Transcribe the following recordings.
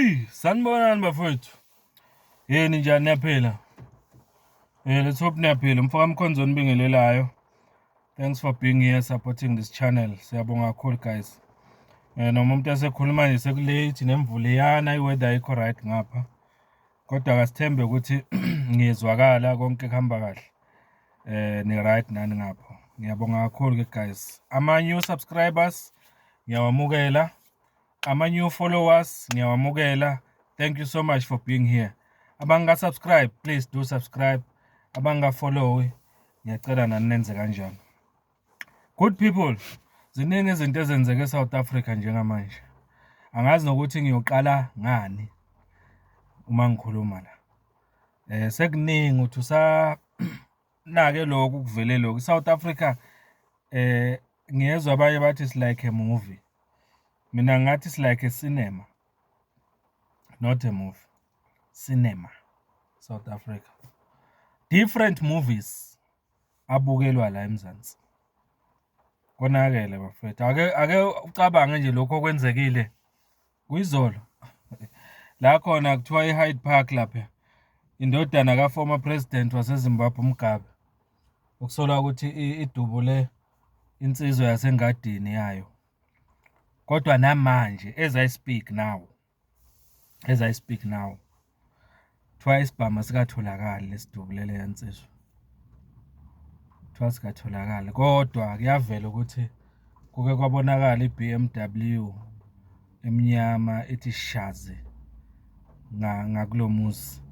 Hey, sanibonani bafowethu. Yini njani, niyaphila? Let's hope niyaphila. Umfoka Mkhonzo onibingelelayo. Thanks for being here, supporting this channel. Siyabonga kakhulu, guys. Noma umuntu esekhuluma nje sekulate, nemvula iyana, i-weather ayikho right ngapha. Kodwa kasithembe ukuthi ngiyezwakala, konke kuhamba kahle. Ni right nani ngapho. Ngiyabonga kakhulu ke, guys. Ama new subscribers ngiyawamukela. Ama new followers ngiyawamukela. Thank you so much for being here. Abanga subscribe, please do subscribe. Abanga follow, ngiyacela nani nenze kanjalo. Good people, ziningi izinto ezenzeka eSouth Africa njengamanje. Angazi nokuthi ngiyoqala ngani uma ngikhuluma la. Sekuningi uthi usa nake lokhu kuvele lokhu. South Africa, ngiyezwa abanye bathi it's like a movie. Mina ngathi it's like a cinema. Not a movie. Cinema. South Africa. Different movies abukelwa la eMzansi. Konakele, bafethu. Ake ucabange nje lokho okwenzekile kuyizolo. La khona kuthiwa iHyde Park lapha. Indodana ka former president waseZimbabwe uMugabe. Ukusolwa ukuthi idubule insizwa yasengadini yayo. Kodwa namanje, as I speak now, as I speak now, kuthiwa isibhamu asikatholakali lesidubule leya nsizwa. Kuthiwa sikatholakali, kodwa kuyavela ukuthi kuke kwabonakala i-BMW emnyama ithi shazi ngakulo muzi.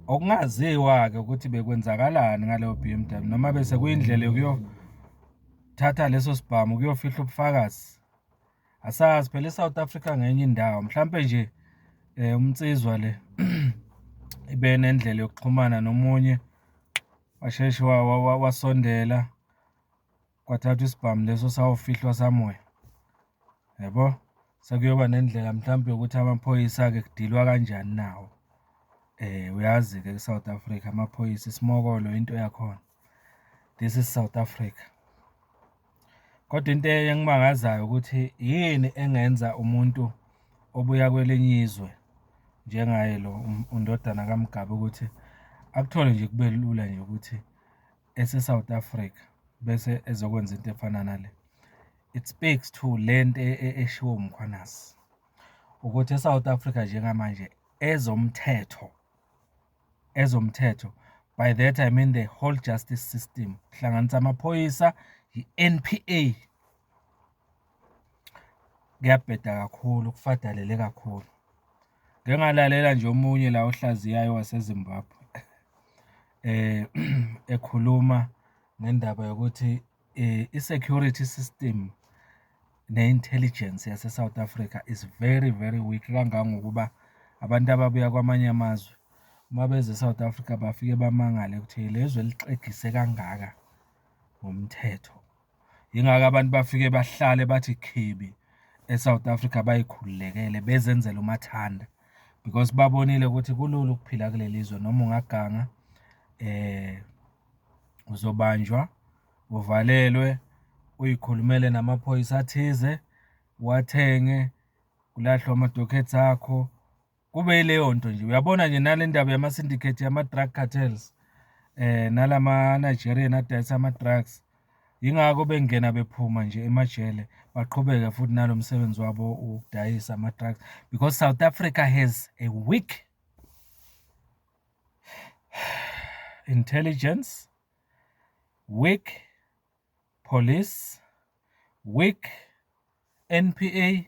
Okungaziwa-ke ukuthi bekwenzakalani ngaleyo BMW, noma bese kuyindlela yokuyothatha leso sibhamu kuyofihla ubufakazi. Asazi phela, i-South Africa ngenye indawo, mhlampe nje umnsizwa le ibe nendlela yokuxhumana nomunye, washeshe wasondela, kwathathwa isibhamu leso sayofihlwa somewhere, yabo. Sekuyoba nendlela mhlampe yokuthi amaphoyisa-ke kudilwa kanjani nawo. Uyazi-ke e-South Africa amaphoyisa isimokolo into yakhona. This is South Africa. Kodwa into engimangazayo ukuthi yini engenza umuntu obuya kwelinye izwe njengaye lo undodana kaMugabe ukuthi akuthole nje kube lula nje ukuthi ese-South Africa bese ezokwenza into efana nale. It speaks to lento eshiwo uMkhwanazi ukuthi e-South Africa njengamanje ezomthetho, by that I mean the whole justice system, kuhlanganisa amaphoyisa, i-NPA, kuyabheda kakhulu, kufadalele kakhulu. Ngike ngalalela nje omunye la ohlaziyayo waseZimbabwe ekhuluma ngendaba yokuthi i-security system ne-intelligence yase-South Africa is very very weak, kangangokuba abantu ababuya kwamanye amazwe uma beze e-South Africa bafike bamangale ukuthi lezwe lixegise kangaka ngomthetho. Yingakho abantu bafike bahlale bathi khibi e-South Africa, bayikhululekele, bezenzela umathanda because babonile ukuthi kulula ukuphila kuleli zwe. Noma ungaganga, uzobanjwa, uvalelwe, uyikhulumele namaphoyisa athize, uwathenge, kulahlwe ama-dockets akho, kube yileyo nto nje. Uyabona nje nale ndaba yama-syndicate yama-drug cartels, nalama-Nigerian adayisa ama-drugs, yingakho bengena bephuma nje emajele, baqhubeke futhi nalo msebenzi wabo wokudayisa ama-drugs, because South Africa has a weak intelligence, weak police, weak NPA,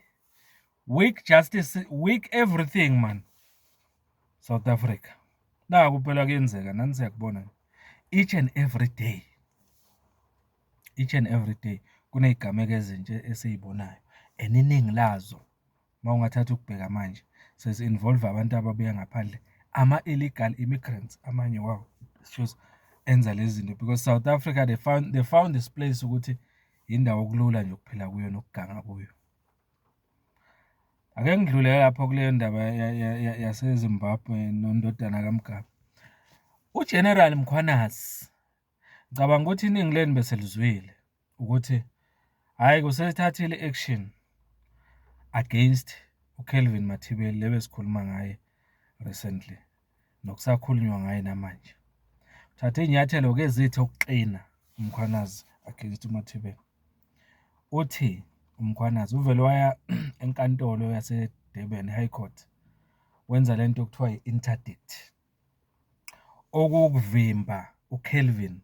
weak justice, weak everything, man. South Africa. Naku phela kuyenzeka, nani siyakubona each and every day. Each and every day kuneyigameko ezintsha esiyibonayo and iningi lazo, uma ungathatha ukubheka manje, sezi-involve abantu ababuya ngaphandle, ama-illegal immigrants amanye wawo, excuse, enza lezi zinto because South Africa, they found this place ukuthi indawo okulula nje ukuphila kuyo nokuganga kuyo. Ake ngidlule lapho kuleyo ndaba yaseZimbabwe nondodana kaMugabe. UGeneral Mkhwanazi, ngicabanga ukuthi iningi lenu bese lizwile ukuthi hhayi, kusethathile i-action against uKelvin Mathibeli le besikhuluma ngaye recently, nokusakhulunywa ngaye namanje. Uthathe iy'nyathelo-ke ezithe ukuqina uMkhwanazi against uMathibeli. Uthi uMkhwanazi uvele waya enkantolo yase-Durban, e-High Court, wenza lento ekuthiwa i-interdict, okuwukuvimba uKelvin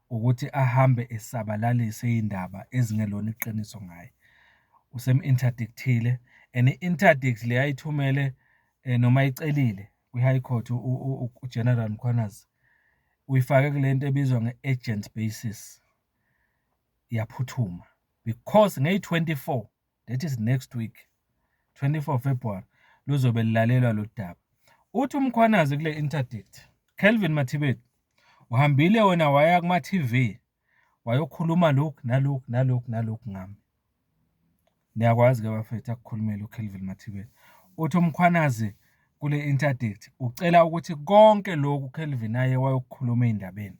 ukuthi ahambe esabalalisa iy'ndaba ezingelona iqiniso ngaye. Usemu-interdict-ile and i-interdict le ayithumele noma ayicelile kwi-High Court u-General Mkhwanazi, uyifake kule nto ebizwa nge-urgent basis, iyaphuthuma. Because ngeyi-24, that is next week, 24 February, luzobe lulalelwa lolu daba. Uthi uMkhwanazi kule interdict, Kelvin Mathibeli, uhambile wena waya kuma-T_V, wayokhuluma lokhu nalokhu nalokhu nalokhu ngami. Niyakwazi-ke bafethu akukhulumile uKelvin Mathibeli. Uthi uMkhwanazi kule interdict ucela ukuthi konke lokhu uKelvin aye wayokukhuluma ey'ndabeni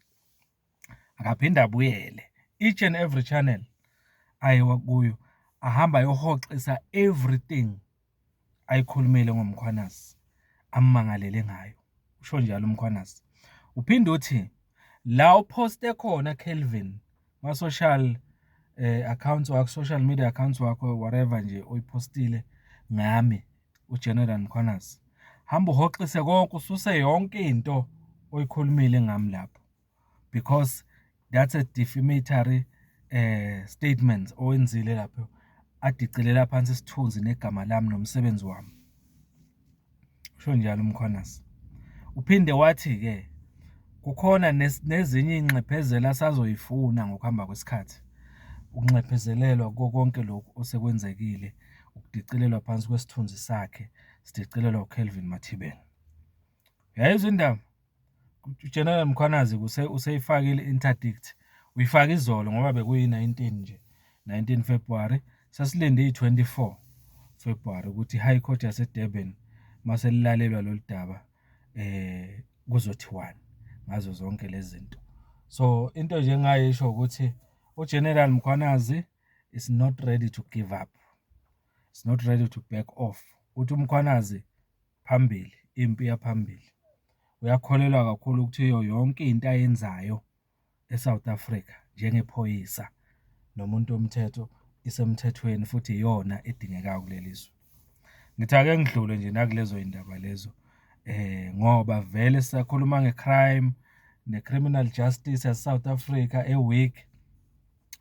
akaphinde abuyele each and every channel aye kuyo, ahambe ayohoxisa everything ayikhulumile ngoMkhwanazi, ammangalele ngayo. Usho njalo uMkhwanazi. Uphinde uthi la uphoste khona Kelvin ma-social accounts wakho, social media accounts wakho, whatever nje oyiphostile ngami uGeneral Mkhwanazi, hamba uhoxise konke, ususe yonke into oyikhulumile ngami lapho, because that's a defamatory statement owenzile lapho, adicilela phansi isithunzi negama lami nomsebenzi wami. Usho njalo uMkhwanazi. Uphinde wathi-ke kukhona nezinye iy'nxephezelo asazoyifuna ngokuhamba kwesikhathi, ukunxephezelelwa kuko konke lokhu osekwenzekile, ukudicilelwa phansi kwesithunzi sakhe, sidicilelwa uKelvin Mathibela. Uyayizwa indaba? UGeneral Mkhwanazi useyifakile i-interdict, uyifake izolo ngoba bekuyi-19 nje, 19 February, sesilinde iyi-24 February ukuthi i-High Court yase-Durban mase lilalelwa lolu daba kuzothiwani ngazo zonke lezi zinto. So into nje engingayisho ukuthi uGeneral Mkhwanazi is not ready to give up, is not ready to back off. Uthi uMkhwanazi phambili, impi yaphambili. Uyakholelwa kakhulu ukuthi iyo yonke into ayenzayo e-South Africa njengephoyisa nomuntu womthetho isemthethweni futhi iyona edingekayo kuleli zwe. Ngithi ake ngidlule nje nakulezo y'ndaba lezo ngoba vele sisakhuluma nge-crime ne-criminal justice yase-South Africa e-weak.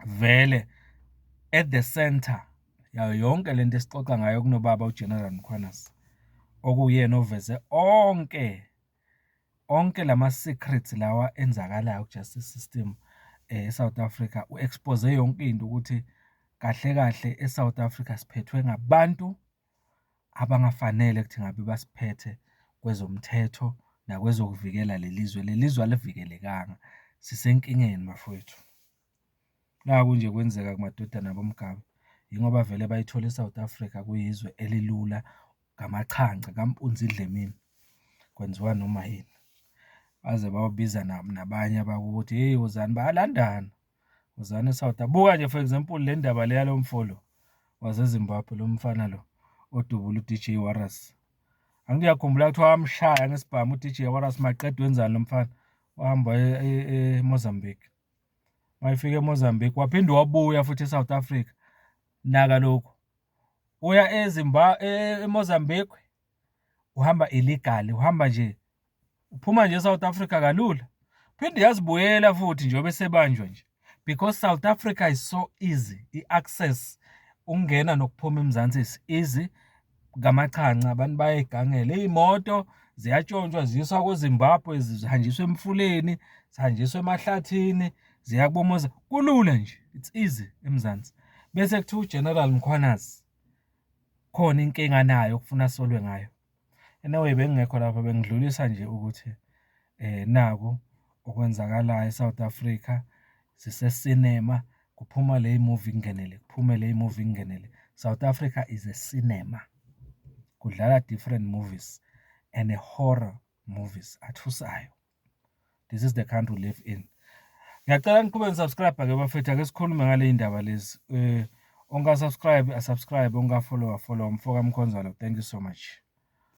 Vele at the center yayo yonke lento esixoxa ngayo kunobaba uGeneral Mkhwanazi, okuyena oveze onke onke lama-secrets lawa enzakalayo ku-justice system e-South Africa. U-expose yonke into ukuthi kahle kahle e-South Africa siphethwe ngabantu abangafanele ukuthi ngabe basiphethe kwezomthetho nakwezokuvikela leli zwe. Leli zwe alivikelekanga, sisenkingeni bafowethu. Naku nje kwenzeka kumadodana aboMgaba, yingoba vele bayithola i-South Africa kuyizwe elilula ngamachanca kampunzi idla emini, kwenziwa noma yini. Baze bayobiza nabanye abakubo ukuthi hheyi wozani, bayalandana, wozani e-South. Buka nje for example, le ndaba le yalo mfo lo waseZimbabwe, lo mfana lo odubula u-DJ Warras. Angithi uyakhumbula kuthiwa wamshaya ngesibhamu u-DJ Warras, maqeda wenzani lo mfana? Wahamba waya eMozambique. Mayefika eMozambique waphinde wabuya futhi e-South Africa. Naka lokhu, uya eMozambique, uhamba illegally, uhamba nje, uphuma nje e-South Africa kalula. Phinde uyazibuyela futhi njengoba esebanjwa nje, because South Africa is so easy, i-access ukungena nokuphuma eMzansi is easy. Ngamachanca abantu bayay'gangela, iy'moto ziyatshontshwa ziyiswa koZimbabwe, zihanjiswa emfuleni, zihanjiswa emahlathini, ziya kubo, kulula nje, it's easy eMzansi. Bese kuthiwa uGeneral Mkhwanazi khona inkinga anayo okufuna asolwe ngayo. Anyway, bengingekho lapho, bengidlulisa nje ukuthi naku okwenzakalayo e-South Africa, sise-cinema, kuphuma le movie kungenele, kuphume le movie kungenele. South Africa is a cinema, kudlala different movies and horror movies athusayo. This is the country we live in. Ngiyacela niqhubeke ni-subscribe-ke bafethu, ake sikhulume ngale y'ndaba lezi. Onga-subscribe, a-subscribe, onga-follow, a-follow. Mfoka Mkhonza lo. Thank you so much.